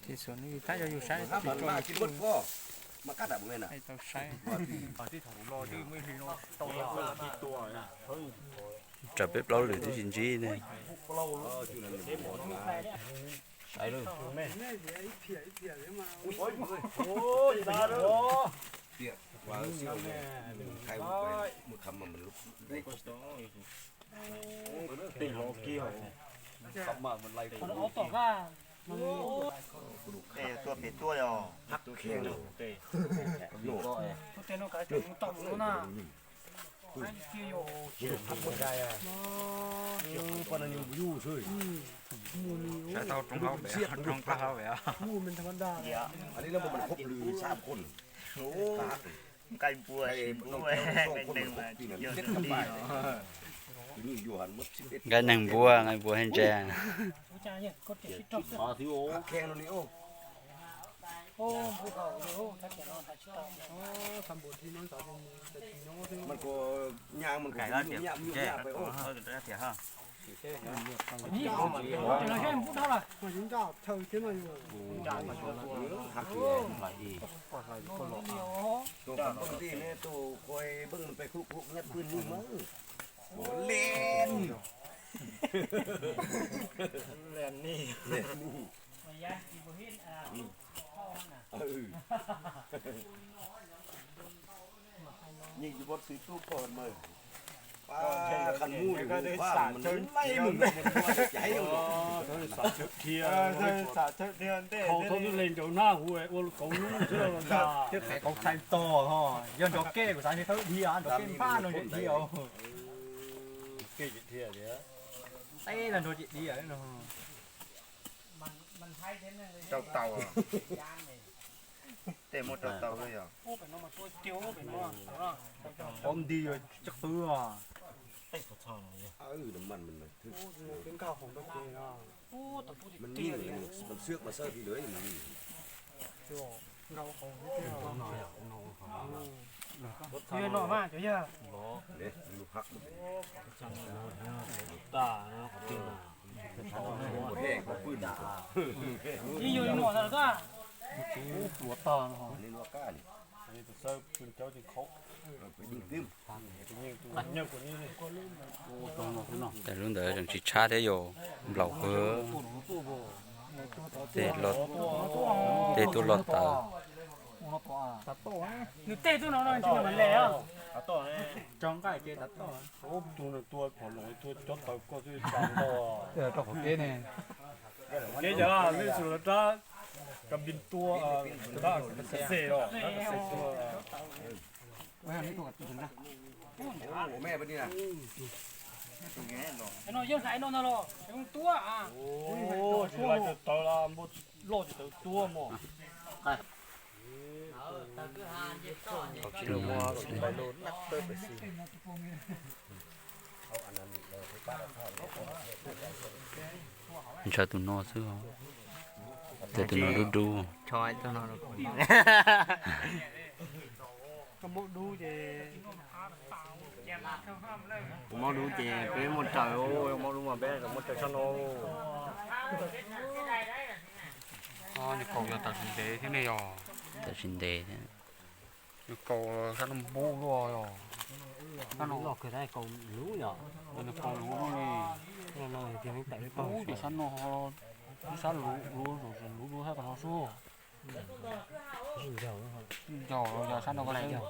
Ces xyov nws tab yog yus saib tsis tso yus tau saib. Raws peb plaub lwm twb tsis ntsib ne. Tuaj pem tuaj yog. Saib tau roob hauv pem, roob qab hauv pem. Nqaij npua, nqaij neeg npua, nqaij npua he ntse. Khau thoob twb leeg nraud na, hu ua kauv nub xwb los ntag. Kauv thaij tog ho, yog nrov kej kuv xav nrov dhia, nrov kej npaj no dhia. Kej dhia tiag, teb los nrov dhia no. Rau taus. Tej muab rau taus yog. Ob nti coj qwb os. Lub ntawd tseem tsis tshab thiab yog nplaum kawg. Tej tuaj los tas. Nws tej tuaj no no tsis mas le. Tso nqaij ces tav toj. Tus nws tua phom loos tua cov taws koj xwb tsa nto. Rau qhov kev ne. Kev yog lej su lawv rab ka npin tua, rab ka xes los rab ka xes tua. Tsis laj tawv la npua loj tsis tawv tuab mog. Ntshaw tus no xwb, tes tus no dub dub. Kuv maub dub ces peb muaj raws, maub dub mas peb muaj raws sab no. Nws kaus yog tawm tsis ntev thiab ne yog. Tawm tsis ntev thiab. Nws kaus sab no npub luaj yog. Sab no los kawg, kaus luv yog. Nws kaus luv luaj li. Ub, sab no, sab luv luv, luv luv sab tod xwb. Ncaug yog sab no ko xwb.